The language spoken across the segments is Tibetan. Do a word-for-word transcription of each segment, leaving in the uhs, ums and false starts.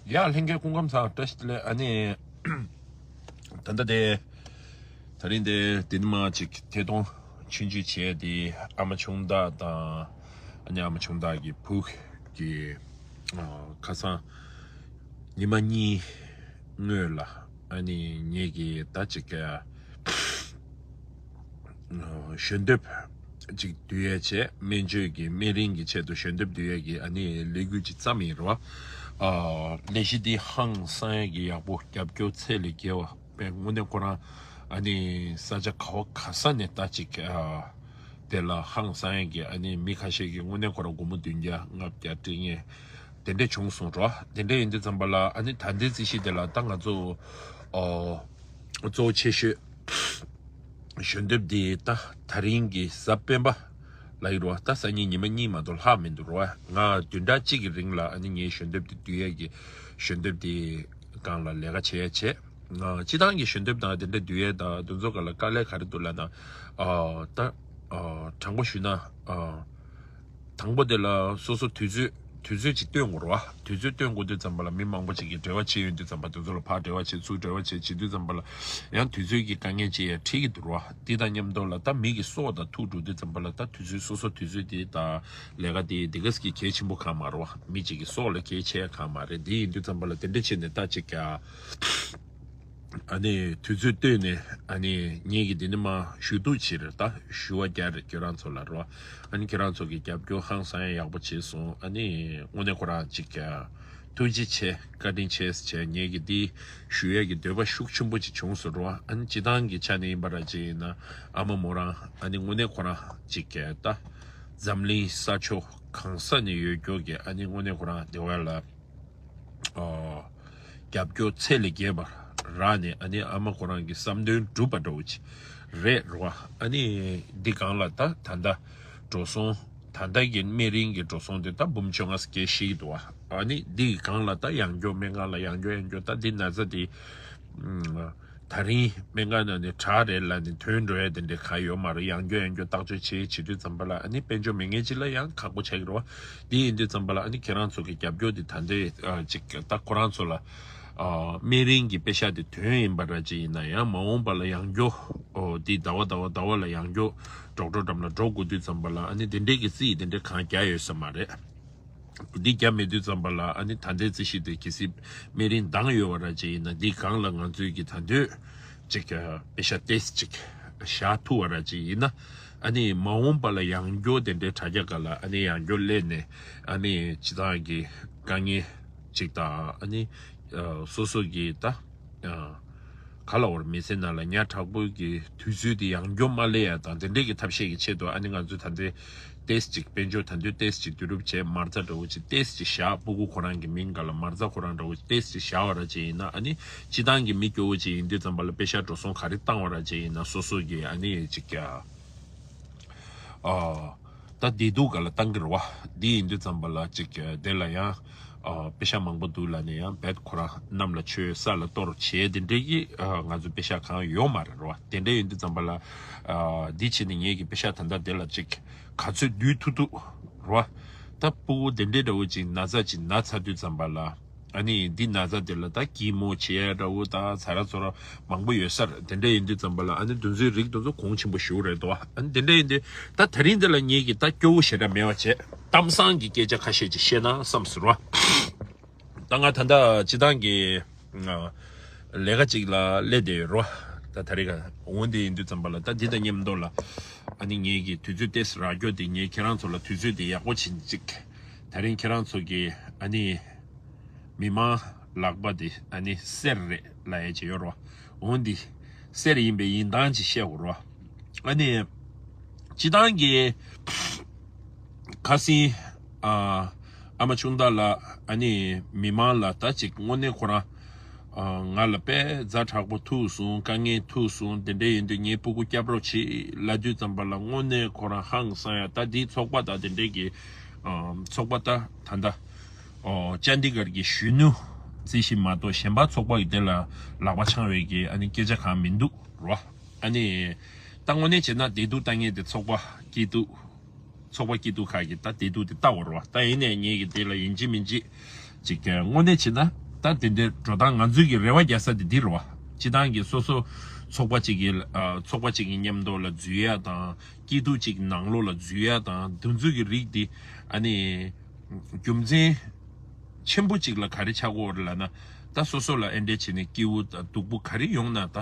ཡ་ལྷན་རྒྱས་སྐུ་ཁམས་བཟང་། བཀྲ་ཤིས་བདེ་ལེགས། ཨ་ནི་ད་ལྟ་དེ་དེ་རིང་དེ་དེ་ནི་མ་ཅིག་ཐད་གཏོང་ཆུང་ཆུང་བྱས་དེ། ཨ་མ་ཆུང་བདག་དང་ཨ་ནི་ཨ་མ་ཆུང་བདག་གི་བུ་གི་ཁ་སང་ཉི་མ་གཉིས་སྔོན་ལ་ཨ་ནི་ངེད་ཀྱི་ད་ཅིག་གཞོན་དེབ་ཅིག་བསྡུ་ཡས་བྱས། སྨན་བཅོས་ཀྱི་སྨན་རིན་གྱི་ཆེད་དུ་གཞོན་དེབ་བསྡུ་ཡས་ཀྱི་ཨ་ནི་ལས་འགུལ་ཅིག་བརྩམས་ཡིན་རོ། ལས་གཞི་འདི་ཧང་སང་ཡས་ཀྱི་ཡག་པོ། རྒྱབ་སྐྱོར་ཚད་ལས་བརྒལ་བ། དངོས་གནས་ཁོ་རང་ཨ་ནི་ས་ཆ་ག་བ་ག་ས་ནས་ད་ཅིག་དེ་ལ་ཧང་སང་ཡས་ཀྱི་ཨ་ནི་མི་ཁ་ཤས་ཀྱིས་དངོས་གནས་ཁོ་རང་སྒོར་མོ་བདུན་བརྒྱ་ལྔ་བརྒྱ་སྤྲད་མཁན་དེ་འདྲས་བྱུང་སོང་རོ། དེ་འདྲས་ཡིན་དུས་ཙམ་པ་ལ་ཨ་ནི་ད་ལྟའི་རྩིས་གཞི་དེ་ལ་ད་ང་ཚོ་གཙོ་བོ་ཆེ་ཤོས་གཞོན་དེབ་འདི་ད་ད་རིང་གི་གཟའ་སྤེན་པ་ལ་ཡིན་རོ། ད་སང་ཉིན་ཉི་མ་གཉིས་མ་གཏོགས་ལྷག་མི་འདུག་རོ། ང་བདུན་ཕྲག་གཅིག་གི་རིང་ལ་ཨ་ནི་ངའི་གཞོན་དེབ་འདི་བསྡུ་ཡས་ཀྱི་གཞོན་དེབ་འདི་སྒང་ལ་ལས་ཀ་བྱས་བྱས། སྤྱི་བཏང་གི་གཞོན་དེབ་དང་དེ་འདྲ་བསྡུ་ཡས་དང་དེ་ཚོ་སྒང་ལ་དཀའ་ལས་ག་རེ་འདུག་ལབ་ན། ད་དྲང་པོ་ཞུས་ན། དང་པོ་དེ་ལ་སོ་སོ་དུས་ཚོད་དུས་ཚོད་ཅིག་སྟོན་དགོས་རེད་བ། དུས་ཚོད་སྟོན་དགོས་དུས་ཙམ་པ་ལ་མི་མང་པོ་ཅིག་གིས་འབྲེལ་བ་བྱེད་ཡོང་དུས་ཙམ་པ། དེ་ཚོ་ལ་ཕར་འབྲེལ་བ་བྱེད། ཚུར་འབྲེལ་བ་བྱེད། བྱེད་དུས་ཙམ་པ་ལ་ཡང་དུས་ཚོད་ཀྱི་དཀའ་ངལ་ཅིག་ཡང་འཕྲད་ཀྱི་འདུག་རེད་བ། དེ་དང་མཉམ་དུ་ལ་ད་མི་གི་སྲོག་དང་ཐུག་འགྲོ་དུས་ཙམ་པ་ལ་ད་དུས་ཚོད་སོ་སོ་དུས་ཚོད་དེ་དང་ལས་ཀ་དེ་དེ་ག་ཙམ་གྱི་གལ་ཆེན་པོ་གང་མ་རེད་བ། མི་གཅིག་གི་སྲོག་ལས་གལ་ཆེ་གང་མ་རེད། དེ་ཡིན་དུས་ཙམ་པ་ལ་དེ་འདྲ་བྱས་ནས་ད་ཅིག་ཀྱང་ཨ་ནི་དུས་ཚོད་བཏོན་ནས་ཨ་ནི་ངེད་ཀྱི་འདི་ནི་མ་ཞུ་གཏུག་བྱེད་རེད། ད་ཞུ་བ་རྒྱག་རེད་ཁྱེད་རང་ཚོ་ལ་རོ། ཨ་ནི་ཁྱེད་རང་ཚོ་གི་རྒྱབ་སྐྱོར་ཧང་སང་ཡག་པོ་བྱས་སོང་། ཨ་ནི་དངོས་གནས་ཁོ་རང་ཅིག་ཀྱང་ཐུགས་རྗེ་ཆེ། བཀའ་དྲིན་ཆེ་ཟེར་བྱས་ངེད་ཀྱི་འདི་ཞུ་ཡས་ཀྱི་འདོད་པ་ཤུགས་ཆེན་པོ་ཅིག་བྱུང་སོང་རོ། ཨ་ནི་སྤྱི་བཏང་གི་ཆ་ནས་ཡིན་པ་ར་ཅིག་ཡིན་ན་ཨ་མ་མོ་རང་ཨ་ནི་དངོས་གནས་ཁོ་རང་ཅིག་ཀྱང་ད་འཛམ་གླིང་ས་ཕྱོགས་གང་ས་ནས་ཡོད་རྒྱུ་གི་ཨ་ནི་དངོས་གནས་ཁོ་རང་དེ་བ་ལ། རྒྱབ་སྐྱོར་ཚད་ལས་བརྒལ་བ་རག་ནས་ཨ་ནི་ཨ་མ་ཁོ་རང་གི་བསམ་དོན་འགྲུབ་པ་འདྲ་བོ་ཅིག་རེད་རོ། ཨ་ནི་འདི་སྒང་ལ་ད་ད་ལྟ་འགྲོ་སོང་། ད་ལྟ་གི་སྨན་རིན་གྱི་འགྲོ་སོང་དེ་ད་འབུམ་བཅོ་ལྔ་སྐྱེལ་ཤེས་ཀྱི་འདུག་བ། ཨ་ནི་འདི་སྒང་ལ་ད་ཡང་སྐྱོར། སྨན་ཁང་ལ་ཡང་སྐྱོར་ཡང་སྐྱོར། ད་འདི་ན་ཚ་དེ་ད་རིང་སྨན་ཁང་ནང་ནས་དྲག་རེད་ལབ་ནས་ཐོན་འགྲོ་ཡ་དེ་འདྲ་གང་ཡོད་མ་རེད། ཡང་སྐྱོར་ཡང་སྐྱོར་བརྟག་དཔྱད་བྱེད་བྱེད་དུས་ཙམ་པ་ལ་ཨ་ནི་དཔལ་འབྱོར་མེད་མཁན་ཅིག་ལ་ཡང་ཁག་པོ་ཆགས་ཀྱི་རེད་བ། དེ་ཡིན་དུས་ཙམ་པ་ལ་ཨ་ནི་ཁྱེད་རང་ཚོ་གི་རྒྱབ་སྐྱོར་དེ་ད་ལྟའི་ཨ་ཅིག་ད་ཁོ་རང་ཚོ་ལ་ཨ་སྨན་རིན་གྱི་པེ་ཤག་དེ་ཐོན་ཡིན་པ་ར་ཅིག་ཡིན་ན་ཡང་མ་འོངས་པ་ལ་ཡང་སྐྱོར་ཨོ་དེ་ཟླ་བ་ཟླ་བ་ཟླ་བ་ལ་ཡང་སྐྱོར་ཌོག་ཊར་འགྲམ་ལ་འགྲོ་དགོས་དུས་ཙམ་པ་ལ་ཨ་ནི་དེ་འདྲའི་གི་རྩིས་དེ་འདྲ་གང་རྒྱག་ཡོད་ས་མ་རེད། འདི་རྒྱབ་མེད་དུས་ཙམ་པ་ལ་ཨ་ནི་ད་ལྟའི་རྩིས་གཞི་དེ་གལ་སྲིད་སྨན་རིན་འདང་ཡོད་པ་ར་ཅིག་ཡིན་ན་འདི་སྒང་ལ་ང་ཚོའི་གི་ད་འདོད་ཅིག་པེ་ཤག་ཏོག་ཙམ་ཅིག་བཞག་ཐུབ་པ་ར་ཅིག་ཡིན་ན་ཨ་ནི་མ་འོངས་པ་ལ་ཡང་སྐྱོར་དེ་འདྲའི་དྲ་རྒྱ་སྒང་ལ་ཨ་ནི་ཡང་སྐྱོར་སླེབས་ནས་ཨ་ནི་སྤྱི་བཏང་གི་དཀའ་ངལ་ཅིག་དང་ཨ་ནི་སོ་སོ་གི་ད། ག་ལ་བར་མི་ཚེ་ནང་ལ་ཉག་ཕྲ་པོ་གི་དུས་ཚོད་དེ་ཡང་སྐྱོར་མ་སླེབས་ཡ་དང་དེ་འདྲས་ཀྱི་ཐབས་ཤེས་ཀྱི་ཆེད་དུ་ཨ་ནི་ང་ཚོས་ད་ལྟའི་ཏོག་ཙམ་ཅིག་དཔལ་འབྱོར་ད་དུང་ཏོག་ཙམ་ཅིག་བསྡུ་རུབ་བྱས་མ་རྩ་འདྲ་བོ་ཅིག་ཏོག་ཙམ་ཅིག་བཞག་སྤུ་གུ་ཁོ་རང་གི་མིང་སྒང་ལ་མ་རྩ་ཁོ་རང་འདྲ་བོ་ཅིག་ཏོག་ཙམ་ཅིག་བཞག་པ་ར་ཅིག་ཡིན་ན་ཨ་ནི་སྤྱི་བཏང་གི་མི་སྐྱོ་བོ་ཅིག་ཡིན་དུས་ཙམ་པ་ལ་པེ་ཤག་འགྲོ་སོང་ག་རེ་བཏང་བ་ར་ཅིག་ཡིན་ན་སོ་སོ་གི་ཨ་ནི་ཅིག་ཀྱང་། ཨ། ད་བདེ་སྡུག་སྒང་ལ་བཏང་གི་རེད་བ། འདི་ཡིན་དུས་ཙམ་པ་ལ་ཅིག་དེ་ལ་ཡང་ཨ་པེ་ཤག་མང་པོ་འདུག་ལབ་ནས་ཡང་རྦད་ཁོ་རང་གནམ་ལ་མཆོད་ས་ལ་གཏོར་བྱས་དེ་འདྲའི་གི་ཨ་ང་ཚོ་པེ་ཤག་གང་ཡོད་མ་རེད་རེད་བ། དེ་འདྲ་ཡིན་དུས་ཙམ་པ་ལ་ཨ་འདི་བྱས་ནས་ངེད་ཀྱི་པེ་ཤག་ད་ལྟ་དེ་ལ་ཅིག་ག་ཚོད་བསྡུ་ཐུབ་ཐུབ་རེད་བ། ད་སྤུ་གུ་དེ་འདྲའི་འདྲ་བོ་ཅིག་ན་ཚ་ཅིག་ན་ཚར་དུས་ཙམ་པ་ལ། ཨ་ནི་འདི་ན་ཚ་དེ་ལ་ད་ཀི་མོ་བྱེད་ཡ་འདྲ་བོ་ད་ཚ་ར་ཚོ་ར་མང་པོ་ཡོད་ས་རེད། དེ་འདྲ་ཡིན་དུས་ཙམ་པ་ལ་ཨ་ནི་དེ་ཚོའི་རིགས་དེ་ཚོ་གོང་ཆེན་པོ་ཞེ་པོ་རེད་དོ། ཨ་ནི་དེ་འདྲ་ཡིན་དུས་ད་ད་རིང་འདི་ལ་ངེད་ཀྱིས་ད་སྐྱོ་བོ་ཞེ་དྲག་མེད་པ་བྱས་གཏམ་བཟང་གི་སྐད་ཆ་ཁ་ཤས་ཅིག་བཤད་ན་བསམ་ཟེར་བ། ད་ང་ད་ལྟ་སྤྱི་བཏང་གི་ལས་ཀ་ཅིག་ལ་སླེབས་བསྡད་ཡོད་རོ། ད་ད་རེས་ཀ་འོང་དེ་ཡིན་དུས་ཙམ་པ་ལ་ད་འདི་དང་མཉམ་དུ་ལ་ཨ་ནི་ངེད་ཀྱི་དུས་ཚོད་ཏོག་ཙམ་རག་རྒྱུ་དེ་ངས་ཁྱེད་རང་ཚོ་ལ་དུས་ཚོད་དེ་ཡག་པོ་བྱིན་ཅིག་ད་རིང་ཁྱེད་རང་ཚོ་གི་ཨ་ནི། མི་མང་ལག་པ་དེ་ཨ་ནི་གསེར་རེད་ལབ་ཡ་ཅིག་ཡོད་རོ། འོན་ཏེ་གསེར་ཡིན་པའི་ཡིན་སྟངས་ཅིག་བཤད་དགོས་རོ། ཨ་ནི་སྤྱི་བཏང་གི་ཁ་སང་ཨ་ཨ་མ་ཆུང་བདག་ལ་ཨ་ནི་མི་མང་ལ་ད་ཅིག་དངོས་གནས་ཁོ་རང་ཨ་ང་ལ་དཔེ་ཛ་དྲག་པོ་ཐུག་སོང་། དཀའ་ངལ་ཐུག་སོང་། དེ་འདྲ་ཡིན་དུས་ངའི་སྤུ་གུ་སྐྱབས་རོགས་བྱེད་ལབ་དུས་ཙམ་པ་ལ་དངོས་གནས་ཁོ་རང་ཧང་སང་ཡ། ད་འདིའི་ཚོགས་པ་དང་དེ་འདྲའི་གི་ཨ་ཚོགས་པ་ད་ད་ལྟ། ཨོ་ཅན་དི་གར་གྱི་གཞོན་ནུ་རྩིས་གཞི་མ་གཏོགས་གཞན་པ་ཚོགས་པ་ཡི་དེ་ལ་ལག་པ་འཆང་བའི་གི་ཨ་ནི་སྐད་ཆ་གང་མི་འདུག་རོ། ཨ་ནི་ད་དངོས་གནས་བྱས་ན་བདེ་སྡུག་ལྟ་མཁན་དེ་ཚོགས་པ་སྐྱིད་སྡུག་ཚོགས་པ་སྐྱིད་སྡུག་ཁག་གི་ད་བདེ་སྡུག་དེ་ལྟ་བ་རོ། ད་ཡིན་ནའི་ངེད་ཀྱི་དེ་ལ་ཡིན་གཅིག་མིན་གཅིག་ཅིག་དངོས་གནས་བྱས་ན་ ད་དེ་འདྲའི་འགྲོ་སྟངས་ང་ཚོས་ཀྱི་རེ་བ་རྒྱག་ས་དེ་འདི་རེད་བ། སྤྱི་བཏང་གི་སོ་སོ་ཚོགས་པ་གཅིག་གི་ཨ་ཚོགས་པ་གཅིག་གི་མཉམ་དུ་ལ་འཛུལ་ཡ་དང་། སྐྱིད་སྡུག་གཅིག་ནང་ལོགས་ལ་འཛུལ་ཡ་དང་། དེ་ཚོ་གི་རིགས་འདི་ཨ་ནི་རྒྱུ་མཚན་ཆེན་པོ་གཅིག་ལ་ག་རེ་ཆགས་ཀྱི་ཡོད་རེད་ལབ་ན། ད་སོ་སོ་ལ་ཨེ་འདྲས་བྱས་ནས་སྐྱིད་པོ་དང་སྡུག་པོ་ག་རེ་ཡོང་ན། ད་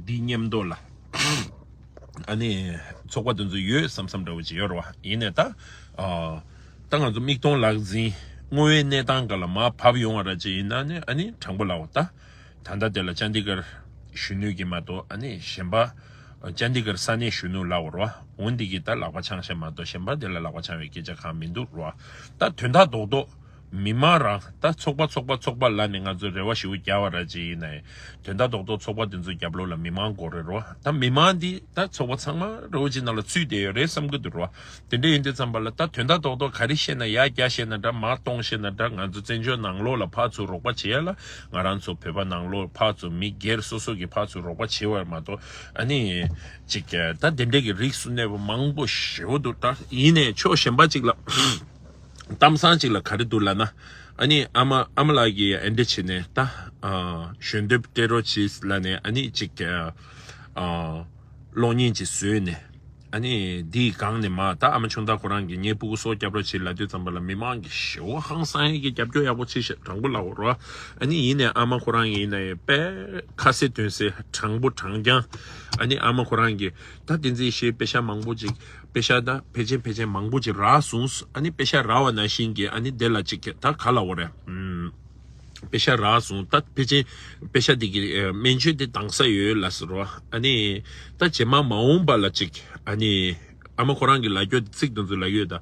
འདི་མཉམ་དུ་ལ་ཨ་ནི་ཚོགས་པ་དེ་ཚོ་ཡོད་བསམ་བསམ་འདྲ་བོ་ཅིག་ཡོད་རེད་བ། ཡིན་ནའི་ད་ཨ་ད་ང་ཚོ་མིག་མཐོང་ལག་ཟིན་དངོས་ཡོད་གནས་སྟངས་སྒང་ལ་མར་བབས་ཡོང་བ་ར་ཅིག་ཡིན་ན་ནི་ཨ་ནི་དྲང་པོ་ལབ་འོ། ད་ད་ལྟ་དེ་ལ་ཅན་དི་གར་གཞོན་ནུ་གི་མ་གཏོགས་ཨ་ནི་གཞན་པ་ཅན་དི་གར་ས་གནས་གཞོན་ནུ་ལབ་འོ་ར་བ། འོ་འདི་གི་ད་ལག་པ་འཆང་ཤེས་མ་གཏོགས་གཞན་པ་དེ་ལ་ལག་པ་འཆང་བའི་སྐད་ཆ་གང་མི་འདུག་ར་བ། ད་དོན་དག་རྡོག་རྡོག་མི་མང་རང་ད་ཚོགས་པ་ཚོགས་པ་ཚོགས་པ་ལབ་ནས་ང་ཚོས་རེ་བ་ཞེ་པོ་རྒྱག་པ་ར་ཅིག་ཡིན་ནའི། དོན་དག་རྡོག་རྡོག་ཚོགས་པ་དེ་ཚོའི་རྒྱབ་ལོགས་ལ་མི་མང་འགོར་རེད་རོ། ད་མི་མང་འདི་ད་ཚོགས་པ་ཚང་མ་རོ་ཅིག་ནང་ལ་ཚུད་བསྡད་ཡོད་རེད་བསམ་གི་འདུག་རོ། དེ་འདྲ་ཡིན་དུས་ཙམ་པ་ལ་ད་དོན་དག་རྡོག་རྡོག་ག་རེ་བཤད་ན་ཡར་རྒྱག་བཤད་ན་འདྲ། མར་གཏོང་བཤད་ན་འདྲ། ང་ཚོ་བཙན་བྱོལ་ནང་ལོགས་ལ་ཕར་ཚུར་རོགས་པ་བྱེད་ཡ་ལ། ང་རང་ཚོ་བོད་པ་ནང་ལོགས་ཕར་ཚུར་མི་སྒེར་སོ་སོ་གི་ཕར་ཚུར་རོགས་པ་བྱེད་པ་མ་གཏོགས་ཨ་ནི་ཅིག་ད་དེ་འདྲ་གི་རིགས་སུ་གནས་པ་མང་པོ་ཞེ་པོ་འདུག་ད་ཡིན་ནའི་ཕྱོགས་གཞན་པ་ཅིག་ལ། གཏམ་བཟང་ཅིག་ལ་ག་རེ་འདུག་ལབ་ན། ཨ་ནི་ཨ་མ་ཨ་མ་ལགས་ཀྱིས་ཨེ་འདྲ་བྱས་ནས་ད་ཨ་ཞལ་འདེབས་སྤྲད་རོགས་གྱིས་ལབ་ནས་ཨ་ནི་ཅིག་ཨ་གློག་བརྙན་ཅིག་བཟོས་ནས། ཨ་ནི་འདིའི་སྒང་ནས་མར་ད་ཨ་མ་ཆུང་བདག་ཁོ་རང་གིས་ངའི་སྤུ་གུ་སྲོག་སྐྱབས་རོགས་བྱེད་ལབ་དུས་ཙམ་པ་ལ་མི་མང་གིས་ཞེ་པོ་ཧང་སང་ཡས་ཀྱི་རྒྱབ་སྐྱོར་ཡག་པོ་བྱེད་ཤག་དྲང་པོ་ལབ་འོ་རོ། ཨ་ནི་ཡིན་ནའི་ཨ་མ་ཁོ་རང་ཡིན་ནའི་དཔེ་ཁ་གསལ་དོན་གསལ་དྲང་པོ་དྲང་རྐྱང་། ཨ་ནི་ཨ་མ་ཁོ་རང་གིས་ད་བསྟན་འཛིན་ཞེས་པེ་ཤ་མང་པོ་ཅིག་པེ་ཤ་ད་ཕལ་ཆེར་ཕལ་ཆེར་མང་པོ་ཅིག་རག་སོང་། ཨ་ནི་པེ་ཤ་རག་པ་ནང་བཞིན་གྱི་ཨ་ནི་དེ་ལ་ཅིག་ད་ག་ལབ་དགོས་རེད། ཨམ། པེ་ཤ་རག་སོང་། ད་ཕལ་ཆེར་པེ་ཤ་དེ་གི་ཨ་སྨན་བཅོས་དེ་འདང་ས་ཡོད་ལབ་ཟེར་རོ། ཨ་ནི་ད་རྗེས་མ་མ་འོངས་པ་ལ་ཅིག་ཨ་ནི་ཨ་མ་ཁོ་རང་གི་ལབ་རྒྱུ་ཚིག་དེ་ཚོ་ལབ་ཡོད་ད།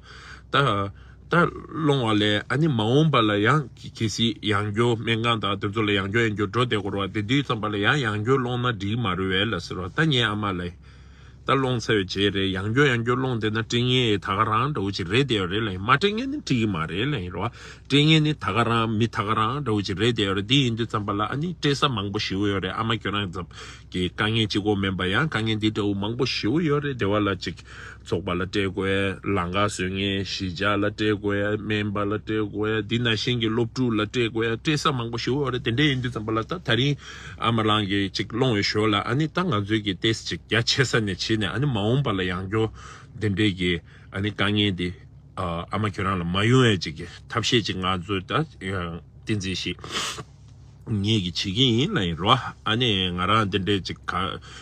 ད་ད་སློང་བ་ལས་ཨ་ནི་མ་འོངས་པ་ལ་ཡང་གལ་སྲིད་ཡང་སྐྱོར་སྨན་ཁང་དང་དེ་ཚོ་ལ་ཡང་སྐྱོར་ཡང་སྐྱོར་འགྲོ་བསྡད་དགོས་རེད་བ། དེ་དུས་ཙམ་པ་ལ་ཡང་ཡང་སྐྱོར་སློང་ན་འགྲིག་མ་རེད་པས་ལབ་ཟེར་རོ། ད་ངའི་ཨ་མ་ལབ། ད་སློང་ཚར་བའི་རྗེས་རེད། ཡང་སྐྱོར་ཡང་སྐྱོར་སློང་བསྡད་ན་སྐྲན་ཡས་ད་ག་རང་འདྲ་བོ་ཅིག་རེད་བསྡད་ཡོད་རེད་ལབ་ཡིན། མ་སྐྲན་མཁན་ནི་འགྲིག་གི་མ་རེད་ལབ་ཡིན་རོ། སྐྲན་མཁན་ནི་ད་ག་རང་མི་ད་ག་རང་འདྲ་བོ་ཅིག་རེད་བསྡད་ཡོད་རེད། དེ་ཡིན་དུས་ཙམ་པ་ལ་ཨ་ནི་སྤྲད་ས་མང་པོ་ཞེ་པོ་ཡོད་རེད། ཨ་མ་ཁྱོད་རང་ཚོ་གི་དཀའ་ངལ་གཅིག་པོ་མིན་པ་ཡང་དཀའ་ངལ་འདི་འདྲ་བོ་མང་པོ་ཞེ་པོ་ཡོད་རེད། སྡེ་བ་ལ་ཅིག་ཚོགས་པ་ལ་སྤྲད་དགོས། ལམ་ཁ་བཟོ་མཁན་གཞིས་ཆགས་ལ་སྤྲད་དགོས། སྨན་པ་ལ་སྤྲད་དགོས། འདི་ནང་བཞིན་གྱི་སློབ་ཕྲུག་ལ་སྤྲད་དགོས། སྤྲད་ས་མང་པོ་ཞེ་པོ་ཡོད་རེད། དེ་འདྲ་ཡིན་དུས་ཙམ་པ་ལ་ད་ད་རིང་ཨ་མ་རང་གིས་ཅིག་སློང་བའི་ཞོར་ལ་ཨ་ནི་ད་ང་ཚོའི་གི་ཏེས་ཅིག་རྒྱ་ཆེ་ས་ནས་བྱས་ནས་ཨ་ནི་མ་འོངས་པ་ལ་ཡང་སྐྱོར་འདི་འདྲའི་གི་ཨ་ནི་དཀའ་ངལ་འདི་ཨ་ཨ་མ་ཁྱོད་རང་ལ་མ་ཡོང་ཡ་ཅིག་གི་ཐབས་ཤེས་ཅིག་ང་ཚོས་ད་བསྟན་འཛིན་ཞིག་ངེད་ཀྱིས་བྱེད་ཀྱི་ཡིན་ལབ་ཡིན་རོ། ཨ་ནི་ང་རང་འདི་འདྲའི་ཅིག་ག་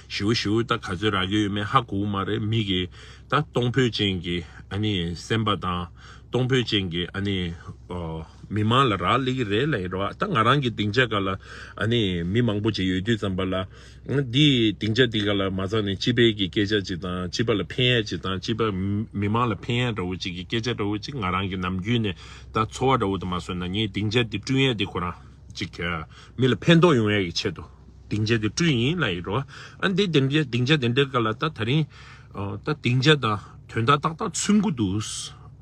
ཞེ་པོ་ཞེ་པོ་ད་ག་ཚོད་རག་གི་ཡོད་མེད་ཧ་གོ་གི་མ་རེད། མི་གི་ད་གཏོང་ཕོད་ཅན་གྱི་ཨ་ནི་སེམས་པ་དང་གཏོང་ཕོད་ཅན་གྱི་ཨ་ནི་ཨོ་མི་མང་ལ་རག་ལས་ཀྱི་རེད་ལབ་ཡིན་རོ། ད་ང་རང་གི་སྡིངས་ཆ་སྒང་ལ་ཨ་ནི་མི་མང་པོ་ཅིག་ཡོད་དུས་ཙམ་པ་ལ་འདི་སྡིངས་ཆ་འདི་སྒང་ལ་མ་ཚང་ནས་སྤྱི་པའི་གི་སྐད་ཆ་ཅིག་དང་སྤྱི་པ་ལ་ཕན་ཡ་ཅིག་དང་སྤྱི་པ་མི་མང་ལ་ཕན་ཡ་འདྲ་བོ་ཅིག་གི་སྐད་ཆ་འདྲ་བོ་ཅིག་ང་རང་གི་ནམ་རྒྱུན་ནས་ད་འཚོ་བ་འདྲ་བོ་དུ་མ་བཟོས་ན་ངའི་སྡིངས་ཆ་འདི་བསྐྲུན་ཡ་འདི་ཁོ་རང་ཅིག་མི་ལ་ཕན་ཐོགས་ཡོང་ཡ་གི་ཆེད་དུ་སྡིངས་ཆ་འདི་བསྐྲུན་ཡིན་ལབ་ཡིན་རོ། ཨ་འདི་སྡིངས་ཆ་སྡིངས་ཆ་དེ་འདྲའི་སྒང་ལ་ད་ད་རིང་ད་སྡིངས་ཆ་དང་དོན་དག་ཏག་ཏག་མཚུངས་ཀྱི་འདུག་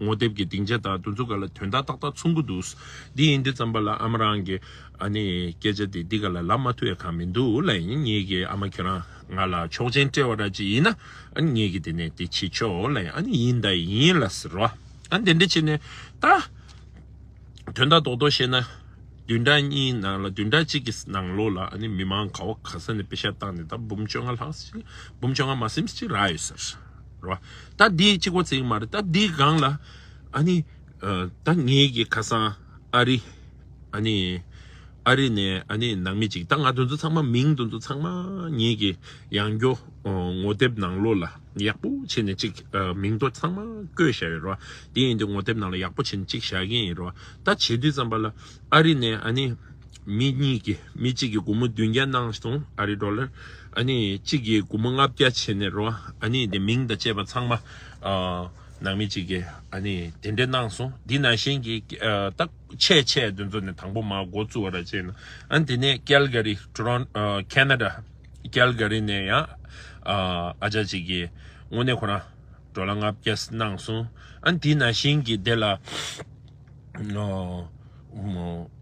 ངོ་དེབ་ཀྱི་སྡིངས་ཆ་དང་དེ་ཚོ་སྒང་ལ་དོན་དག་ཏག་ཏག་མཚུངས་ཀྱི་འདུག་འདི་ཡིན་དུས་ཙམ་པ་ལ་ཨ་མ་རང་གི་ཨ་ནི་སྐད་ཆ་དེ་འདི་སྒང་ལ་ལབ་མ་ཐུབ་ཡ་གང་མི་འདུག་ལབ་ཡིན། ངེད་ཀྱི་ཨ་མ་ཁྱོད་རང་ང་ལ་ཆོག་མཆན་སྤྲད་པ་འདྲ་ཅིག་ཡིན་ན་ཨ་ནི་ངེད་ཀྱི་དེ་ནས་དེ་བྱེད་ཆོག་ལབ་ཡིན། ཨ་ནི་ཡིན་ད་ཡིན་ལབ་ཟེར་བ། ཨ་ནི་དེ་འདྲ་བྱས་ནས་ད་དོན་དག་རྡོག་རྡོག་བཤད་ན་བདུན་ཕྲག་གཉིས་ནང་ལ་བདུན་ཕྲག་གཅིག་གི་ནང་ལོགས་ལ་ཨ་ནི་མི་མང་ག་བ་ག་ས་ནས་པེ་ཤ་བཏང་ནས་ད་འབུམ་བཅོ་ལྔ་ལྷག་ཅིག་འབུམ་བཅོ་ལྔ་མ་ཟིན་ཅིག་རག་ཡོད་ཟེར་རོ། ད་འདི་གཅིག་པོ་ཅིག་མ་རེད། ད་འདི་སྒང་ལ་ཨ་ནི་ཨ་ད་ངེད་ཀྱི་ཁ་སང་ཨ་རི་ཨ་ནི་ཨ་རི་ནས་ཨ་ནི་ནང་མི་ཅིག་ད་ང་དེ་ཚོ་ཚང་མ་མིང་དེ་ཚོ་ཚང་མ་ངེད་ཀྱི་ཡང་སྐྱོ་ངོ་དེབ་ནང་ལོགས་ལ་ཡག་པོ་བྱས་ནས་ཅིག་ཨ་མིང་ཐོ་ཚང་མ་བཀོད་བཞག་ཡོད་རོ། དེ་ཡིན་དུས་ངོ་དེབ་ནང་ལ་ཡག་པོ་བྱས་ནས་ཅིག་བཞག་གི་ཡིན་རོ། ད་བྱེད་དུས་ཙམ་པ་ལ་ཨ་རི་ནས་ཨ་ནི་མི་གཉིས་ཀྱིས་མི་གཅིག་གིས་སྒོར་མོ་བདུན་བརྒྱ་གནང་སོང་ཨ་རི་ཌོ་ལར། ཨ་ནི་གཅིག་གིས་སྒོར་མོ་ལྔ་བརྒྱ་བྱས་ནས་རོ། ཨ་ནི་དེ་མིང་དང་བཅས་པ་ཚང་མ་ཨ་ནང་མི་གཅིག་གིས་ཨ་ནི་དེ་འདྲས་གནང་སོང་། འདི་ནང་བཞིན་གྱི་ཨ་ད་ཆེ་ཆེ་དེ་ཚོ་ནས་དང་པོ་མར་འགོ་བཙུགས་པ་ར་བྱས་ན་ཨ་ནི་དེ་ནས་ཀལ་ག་རི་ཊོ་རོན་ཨ་ཁེ་ན་ཌ་ཀལ་ག་རི་ནས་ཡང་ཨ་ཨ་ཅག་ཅིག་གིས་དངོས་གནས་ཁོ་རང་ཌོ་ལར་ལྔ་བརྒྱ་གནང་སོང་། ཨ་ནི་དེ་ནང་བཞིན་གྱི་དེ་ལ་ཨ་